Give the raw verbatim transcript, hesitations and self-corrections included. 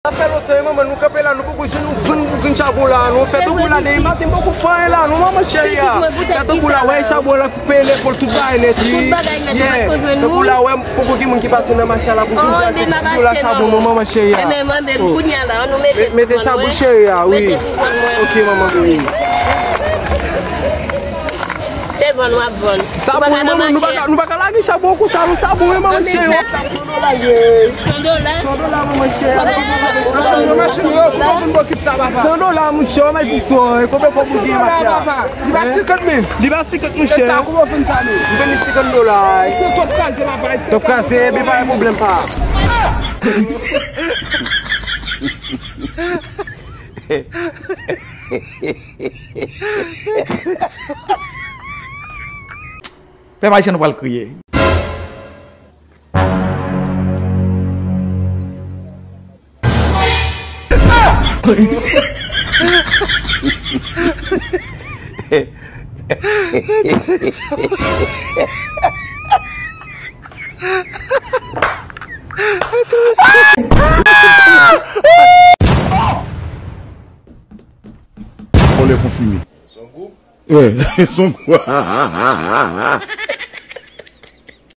Sa fè lontan, manman, nou kanpe la, nou poko jwenn nou vann boukin chabon la, nou fè tankou la, depi maten, poko fè anyen la, non, manman cheri a. Fè tankou la, wè, chabon la, koupe, lekòl, tout bagay nèt, wi. Tout bagay nèt, nou pa ko jwenn nou. Tankou la, wè, poko gen moun ki pase nan mache a la pou vin achte ti kilo la chabon, non, manman cheri a. Enben, mande m kounye a la, nou mete pou vann, mete chabon cheri a, wi. Mete pou vann, mwen. Ok, manman, wi. Se vann w ap vann. Sa bon, manman, nou pa ka, nou pa ka lage chabon konsa, non, sa bon, wi, manman cheri. San dola ye. San dola? San dola, manman cheri. Machin yo, machin yo, kòman pou n okip sa, papa? San dola, monchè, mèt istwa, e konbyen kòb ou gen, mafya? Li pa senkant mil. Li pa senkant, monchè. E sa, kòman ou fè sa, nou? M vin li senkant dola. Se twòp kraze, papa, twòp kraze, men pa gen pwoblèm, pa. Pèp ayisyen, nou pral kriye. Vòlè konfime. Son gwoup? Eh, son gwoup.